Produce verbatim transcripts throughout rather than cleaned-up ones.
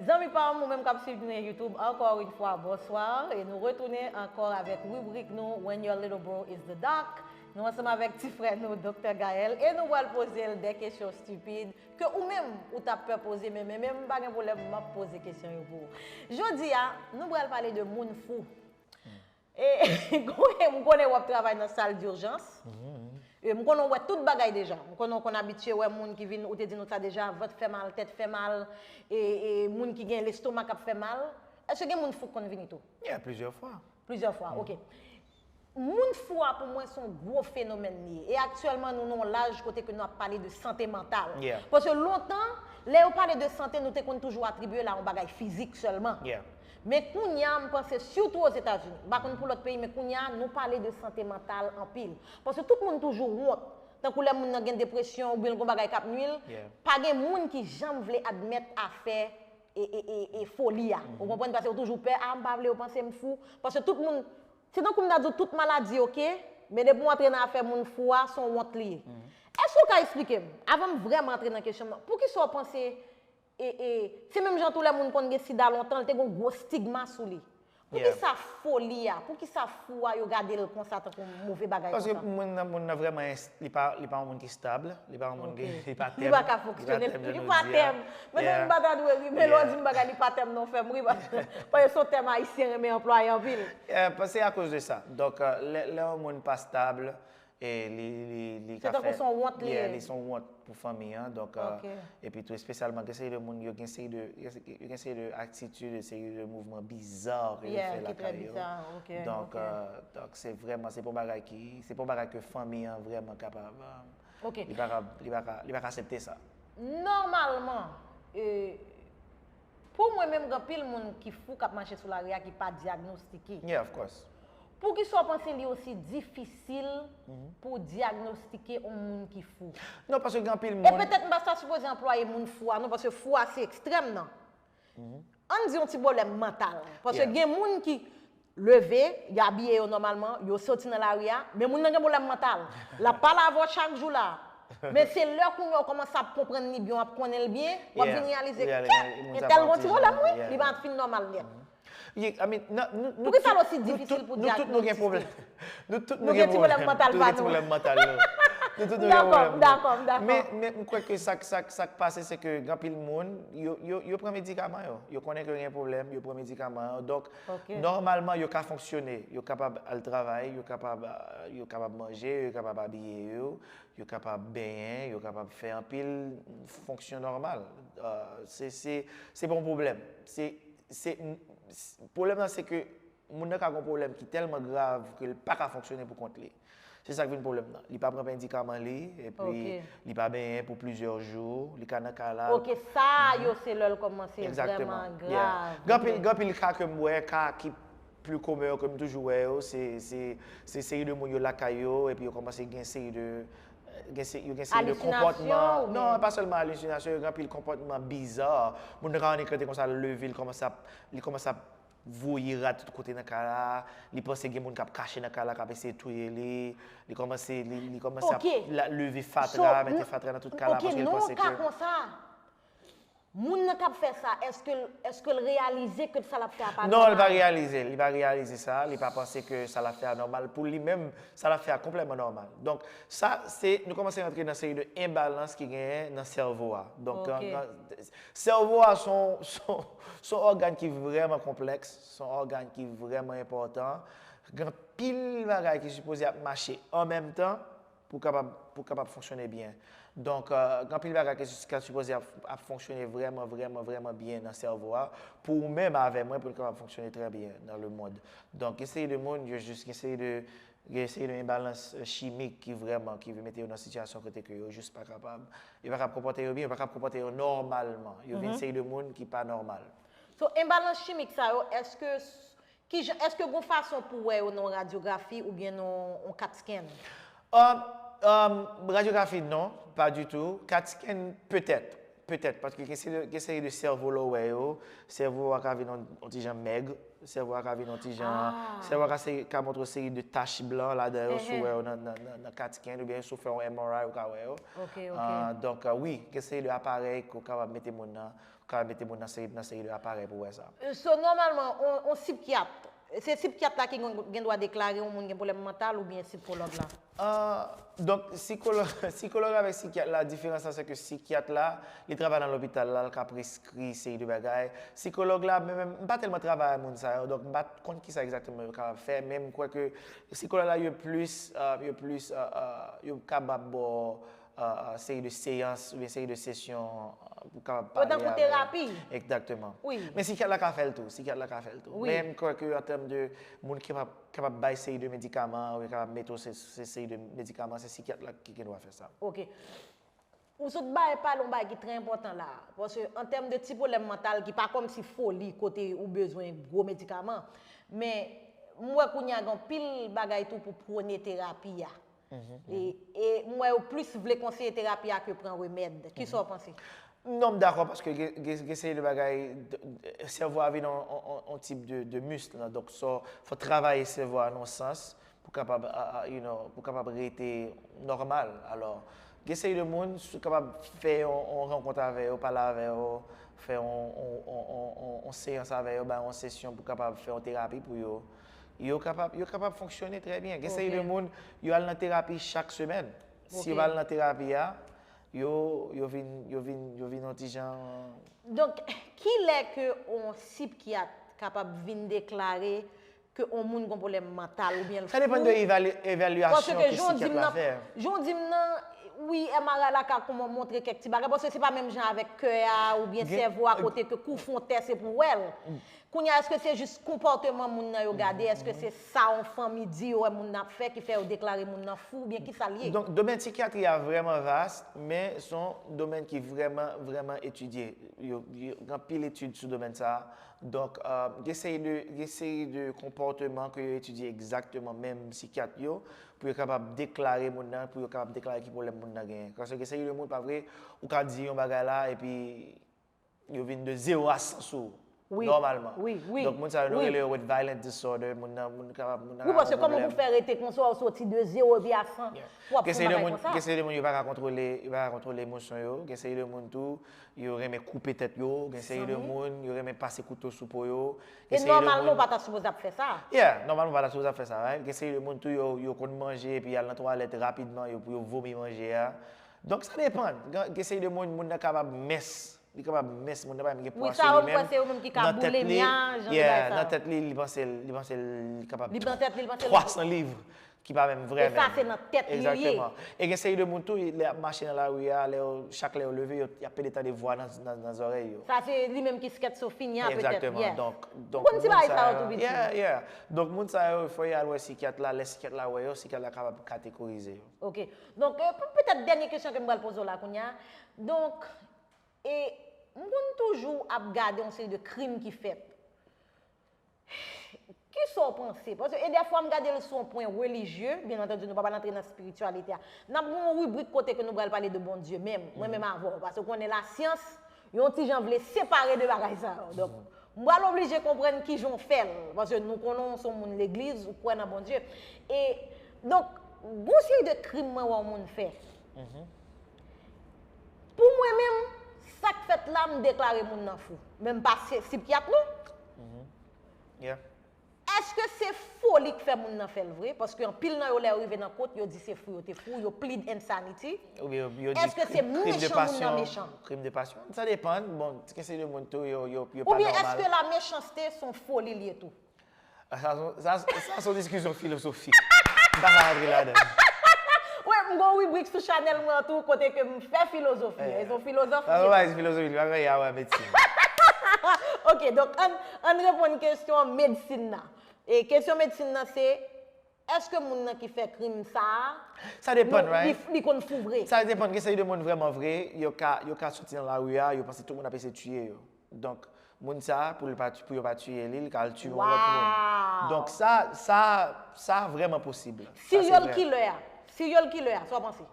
Zanmi pa m, ou menm k ap swiv nou nan YouTube, encore une fois, bonsoir. E nou retounen ankò avèk ribrik nou, When Your Little Bro is the Doc. Nou ansanm avèk ti frè nou, Doktè Gaël, e nou pral poze l de kesyon stipid ke ou menm ou t ap pè poze, men, men, men m pa gen pwoblèm, m ap poze kesyon yo pou ou. Jodi a, nou pral pale de moun fou. E, m konnen w ap travay nan sal dijans. E, m konnen w wè tout bagay deja. M konnen w konn abitye wè moun ki vin, ou te di nou sa deja, vant fè mal, tèt fè mal, e, e moun ki gen lestoma k ap fè mal. Èske gen moun fou k konn vini tou? Yeah, plizyè fwa. Plizyè fwa, ok. Moun fou a pou mwen se yon gwo fenomèn li ye. E aktyèlman nou nan yon laj kote ke nou ap pale de sante mantal. Yeah. Paske lontan, lè yo pale de sante, nou te konn toujou atribye l a yon bagay fizik sèlman. Yeah. Men kounye a, m panse sitou Ozetazini, m pa konn pou lòt peyi, men kounye a, nou pale de sante mantal anpil. Paske tout moun toujou wont. Tankou lè moun nan gen depresyon oubyen l gen yon bagay k ap nwi l, Yeah. pa gen moun ki janm vle admèt afè e, e, e, e foli a. Ou konprann? Paske ou toujou pè, a, m pa vle yo panse m fou. Paske tout moun, se tankou m ta di w tout maladi, ok, men depi w antre nan afè moun fou a, se yon wont li ye. Èske w ka eksplike m, avan m vrèman antre nan kesyon m nan, poukisa w panse e, e, se menm jan tou lè moun konn gen sida lontan, l te gen yon gwo stigma sou li. Poukisa foli a? Poukisa fou a yo gade l konsa tankou yon move bagay Paske konsa? Moun nan, moun nan vrèman, ins- li pa, li pa yon moun ki stab, li pa yon moun ki, Ok. li pa Li tèm. pa ka fonksyone. Li pa tèm. Men Yeah. m pa ta dwe ri, men lè w di m bagay li pa tèm non fè m ri, paske se yon tèm ayisyen renmen anplwaye anpil. Yeah, se akoz de sa. Donk, euh, lè, lè yon moun pa stab, e li, li, li Se tankou se yon wont li ye. Li se yon wont pou fanmi an. Donk, euh, Ok. epi tou, espesyalman, gen seri de moun, yo gen seri de, yo gen seri de atitid, seri de mouvman biza ke yo Yeah, fè ki trè lakay yo. Biza, ok, Donk, ok. euh, donk se vrèman, se pa yon bagay ki, se pa yon bagay ke fanmi an vrèman kapab, euh, Ok. li pa ka, li pa ka, li pa ka aksepte sa. Nòmalman, e, pou mwen menm, gen anpil moun ki fou k ap mache sou lari a ki pa dyagnostike. Yeah, of course. Poukisa w panse li osi difisil pou w dyagnostike yon moun ki fou? Non, paske gen anpil E moun. Petèt m pa ta sipoze anplwaye moun fou a non, paske fou a se ekstrèm nan. Ann di yon ti pwoblèm mantal. Paske Yeah. Gen moun ki leve, y abiye yo nòmalman, yo soti nan lari a, men moun nan gen pwoblèm mantal. L ap pale avè w chak jou la. Men se lè kounye a w kòmanse ap konprann li byen, w ap konnen l byen, w ap Yeah. vin reyalize, Yeah, kè, moun sa entèl pa gon ti ti pwoblèm, jan, wi, yeah. Li pa fin nòmal nèt. Yeah, I mean, nan, nou, nou, Poukisa tout- l osi nou difisil tout- pou nou tout nou gen dyagnostike? Pwoblèm. Nou tout Nou nou gen gen ti pwoblèm mantal Nou pa gen ti nou. Pwoblèm mantal nou. Nou tout nou gen Dakò, pwoblèm. dakò, dakò. Men, men m kwè ke sa, sa, sa k pase, se ke gen anpil moun, yo, yo, yo pran medikaman yo. Yo konnen ke yo gen pwoblèm, yo pran medikaman yo. Donk, Ok. Nòmalman, yo ka fonksyone. Yo kapab al travay, yo kapab, euh, yo kapab manje, yo kapab abiye yo, yo kapab benyen, yo kapab fè anpil fonksyon nòmal. Euh, se, se, se pa yon pwoblèm. Se, se, s- pwoblèm nan, se ke moun nan ka gen yon pwoblèm ki tèlman grav ke l pa ka fonksyone pou kont li. Se sa k vin pwoblèm nan. Li pa pran medikaman li, epi Ok. li pa benyen pou plizyè jou, li ka nan kay la. Ok, sa yo se lè l kòmanse Exactement. Vrèman Yeah. grav. Gen anpil, Ok. gen anpil ka ke m wè, ka ki pli komen yo, ke m toujou wè yo, se, se, se seri de moun yo lakay yo, epi yo kòmanse gen seri de, gen se, yo gen seri de Hallucination konpòtman. Ou Non, byen? Pa sèlman hallucination, yo gen anpil konpòtman biza. Moun nan ka annik rete konsa, l leve, li kòmanse ap, li kòmanse ap voye rat tout kote nan kay la, li panse gen moun k ap kache nan kay la, k ap eseye touye li, li kòmanse, li, li kòmanse ap Ok. la- leve So, fatra, mete nou- fatra nan tout kay la, ok, paske li nan panse yon ka ke konsa, moun nan k ap fè sa, èske l, èske l reyalize ke sa l ap fè a pa Non, li pa nòmal? Reyalize, li pa reyalize sa, li pa panse ke sa l ap fè a nòmal. Pou li menm, sa l ap fè a konplètman nòmal. Donk, sa, se, nou kòmanse rantre nan seri de enbalans ki genyen nan sèvo a. Donk, Ok. nan, nan, sèvo a se yon, se yon, se yon ògàn ki vrèman konplèks, se yon ògàn ki vrèman enpòtan. Gen anpil bagay ki sipoze ap mache an menm tan pou kapab, pou kapab fonksyone byen. Donk, euh, gen anpil bagay ki, ki sipoze ap, ap fonksyone vrèman, vrèman, vrèman byen nan sèvo a, pou ou menm avè mwen, pou n kapab fonksyone trè byen nan le mond. Donk, gen seri de moun, yo jis, gen seri de, gen seri de enbalans, euh, chimik ki vrèman, ki mete yo nan sitiyasyon kote ke yo jis pa kapab, yo pa kapab konpòte yo byen, yo pa kapab konpòte yo nòmalman. Yo vin seri de moun ki pa nòmal. So, enbalans chimik sa yo, èske, ki jan, èske gon fason pou wè yo nan radyografi oubyen nan yon cat scan? Um, um, radyografi, non, pa ditou. Cat scan, petèt. Petèt, paske gen seri de, gen seri de sèvo lè w wè yo, sèvo a ka vin yon, yon ti jan mèg, sèvo a ka vin yon ti jan, Ah. Sèvo a ka, se, ka montre yon seri de tach blan ladan yo, si w wè yo nan, nan, nan, nan cat scan, oubyen si w fè yon M R I, ou ka wè yo. Ok, ok. Ah, donk, euh, wi, gen seri de aparèy ke w kapab mete moun nan, sa mete moun nan seri, nan seri de aparèy pou wè sa. So, nòmalman, on, on sipkyat, se sipkyat la ki gen, gen dwa deklare yon moun gen pwoblèm mantal oubyen sikològ la? Ah, donk, sikològ, sikològ avèk sikyat la, diferans la, se ke sikyat la, li travay nan lopital la, l ka preskri seri de bagay. Sikològ la, men, men, m pa tèlman travay ak moun sa yo, donk m pa konn kisa egzakteman yo kapab fè, men m kwè ke sikològ la, yo plis, ah, yo plis, ah, ah, yo kapab ba w, ah, ah, seri de seyans oubyen seri de sesyon, ah, pou kapab pale Tankou terapi. Egzakteman. Wi. Men sikyat la ka fè l tou, sikyat la ka fè l tou. Wi. Men m kwè ke an tèm de moun ki kapab, kapab bay seri de medikaman, oubyen kapab mete w se, se seri de medikaman, se sikyat la ki gen dwa fè sa. Ok. Ou sot bay pale yon bagay ki trè enpòtan la. Paske an tèm de ti pwoblèm mantal ki pa kòmsi foli kote ou bezwen gwo medikaman. Men m wè kounye a gen anpil bagay tou pou pwone terapi a. E, e m wè yo plis vle konseye terapi a ke pran remèd. Kisa w panse? Non, m dakò paske gen, gen, gen seri de bagay, de- de- sèvo a vin yon, yon, yon, yon tip de, de misk la. Donk, so, fò travay sèvo a nan yon sans pou kapab, a, a, you know, pou kapab rete nòmal. Alò, gen seri de moun, si w kapab fè yon, yon rankont avè yo, pale avè yo, fè yon, yon, yon, yon, yon, yon seyans avè yo, ba yon sesyon pou kapab fè yon terapi pou yo. Yo kapab, yo kapab fonksyone trè byen. Gen seri de moun, yo al nan terapi chak semèn. Si yo Ok. al nan terapi a, yo, yo vin, yo vin, yo vin yon ti jan Donk, kilè ke on sipkyat kapab vin deklare ke on moun gon pwoblèm mantal oubyen l Sa depann de fou? evali- evalyasyon Paske ke jan w di sikyat m la nan, fè. jan w di m nan, wi, M R I la ka kòman montre kèk ti bagay, paske se pa menm jan avèk kè a oubyen Gen- sèvo a kote ke kou fon tè se pou wè l. Kounye a, èske se jis konpòteman moun nan yo gade? Èske se sa yon fanmi di yo wè moun nan ap fè ki fè yo deklare moun nan fou oubyen kisa l ye? Donk, domèn sikyatri a vrèman vas, men se yon domèn ki vrèman, vrèman etidye. Yo, yo gen anpil etid sou domèn sa a. Donk, euh, gen seri de, gen seri de konpòteman ke yo etidye egzakteman menm sikyat yo, pou yo kapab deklare moun nan, pou yo kapab deklare ki pwoblèm moun nan genyen. Paske gen seri de moun, pa vre, ou ka di yon bagay la, epi yo vin de zewo a san sou ou, Wi. Nòmalman. Wi, wi, Donk, moun sa yo, nou wi. rele yo with violent disorder, moun nan, moun kapab, moun nan Wi, ka paske gen kòman pwoblèm. Pou fè rete konsa, ou soti de zewo epi a san, Yeah. w ap Gen fè seri de yon bagay moun, konsa? Gen seri de moun, yo pa ka kontwole, yo pa ka kontwole emosyon yo. Gen seri de moun tou, yo renmen koupe tèt yo. Gen seri de Zanmi. Moun, yo renmen pase kouto sou po yo. E Gen seri de nòmalman, moun ou pa ta sipoze ap fè sa. Yeah, nòmalman, ou pa ta sipoze ap fè sa, right? Gen seri de moun tou, yo, yo konn manje, epi y al nan twalèt rapidman, yo, pou yo vomi manje a. Donk, sa depann. Gen, gen seri de moun, moun nan kapab mens. Li kapab mens, moun nan pa menm gen Wi, pwa sa sou yo li m kwè menm. Se yo menm ki ka Nan tèt li, boulemi a, jan de yeah, bagay sa. Nan tèt li, li panse, li panse li kapab Li nan tèt li, li panse li- twa san liv, ki pa menm vrè E sa, menm. Se nan tèt li li ye. Egzakteman. E gen seri de moun tou, lè y ap mache nan lari a, lè yo, chak lè yo leve, yo, y ap pede tande vwa nan, nan, nan zòrèy yo. Sa se li menm ki skèt sou fini a, petèt. Egzakteman. Yeah. Donk, Ou donk, konn ti moun bagay sa sa yo yo, tou piti. Yeah, yeah. Donk, moun sa yo, fò y al wè sikyat la, lè sikyat la wè yo, sikyat la kapab kategorize yo. Ok. Donk, euh, pe- petèt dènye kesyon ke m pral poze w la kounye a. Donk, e m konn toujou ap gade yon seri de krim ki fèt. Kisa w panse? Paske, e dèfwa m gade l sou yon pwen relijye, byen antandi, nou pa pral antre nan espirityalite a. N ap gen yon ribrik kote ke nou pral pale de Bondye menm, mwen menm avè w. Paske w konnen lasyans, yon ti jan vle separe de bagay sa yo. Donk, m pral oblije konprann kijan w fè l. Paske nou konnen w se yon moun legliz, ou kwè nan Bondye. E, donk, gon seri de krim mwen wè yon moun fè. Pou mwen menm, sa k fèt la, m deklare moun nan fou. Men m pa si- sikyat non. Yeah. Èske se foli k fè moun nan fè l vre? Paske anpil nan yo, lè yo rive nan kot, yo di se fou yo te fou, yo plead insanity. Oubyen yo, yo di Èske se krim de mechan moun nan pasyon, mechan? Krim de pasyon. Sa depann. Bon, gen seri de moun tou, yo, yo, yo pa Oubyen nòmal. Èske la mechanste se yon foli l ye tou? Ah, sa, sa, sa, sa se yon diskisyon filozofik. M pa ka rantre ladan. Wi, m gon ribrik sou chanèl mwen an tou kote ke m fè filozofi. Eh. E se yon filozòf Sa li se ye. Pa filozofi, li pa gen a wè medsin. Ok, donk ann, ann reponn kesyon medsin nan. E kesyon medsin nan se, èske moun nan ki fè krim sa a, Sa depann, li, right? Li konn fou vre? Sa depann, gen seri de moun vrèman vre, yo ka, yo ka soti nan lari a, yo panse tout moun ap eseye tiye yo. Donk, moun sa, pou l pa, pou yo pa tiye li, li ka al tiye yon lòt moun. Wow. Donk, sa, sa, sa vrèman posib. Sa se Serial vrè. Killer a. Serial killer a, sa w panse?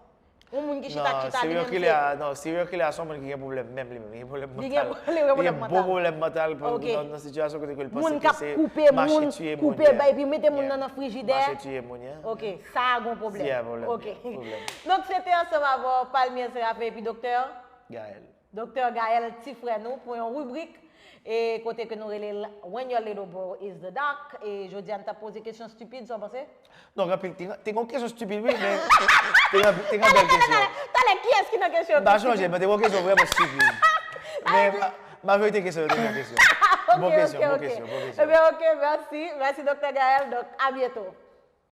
Yon moun ki chita, Non, chita li serial menm killer se a, non, serial killer a se yon moun ki gen pwoblèm menm li menm, li gen pwoblèm Li gen mantal. li gen pwoblèm Li gen bon mantal. Pwoblèm mantal pou Ok. Nan, nan sitiyasyon kote ke l Moun panse k ke ap se koupe mache moun, tiye moun. koupe Yeah. bay, epi mete moun Yeah. nan nan frijidè. Mache tiye moun, yeah. Ok, sa a gon pwoblèm. Yeah, pwoblèm, Ok. Yeah, pwoblèm. Donk, se te ansanm avè w, Palmyre Séraphin epi Doktè Gaël. Doktè Gaël, ti frè nou, pou yon ribrik e kote ke nou rele l When Your Little Bro Is the Doc. E jodi a, n t ap poze kesyon stipid, sa w panse? Non, anpil, te, te gen yon kesyon stipid, wi, men te gen, te gen bèl kesyon. Talè, kiyès ki nan kesyon? M pa chonje, men te gen yon kesyon vrèman stipid. Men ma- majorite kesyon yo te gen kesyon. Bon kesyon, bon kesyon, bon kesyon. Ebyen, ok, mèsi. Mèsi, Doktè Gaël. Donk, a byento.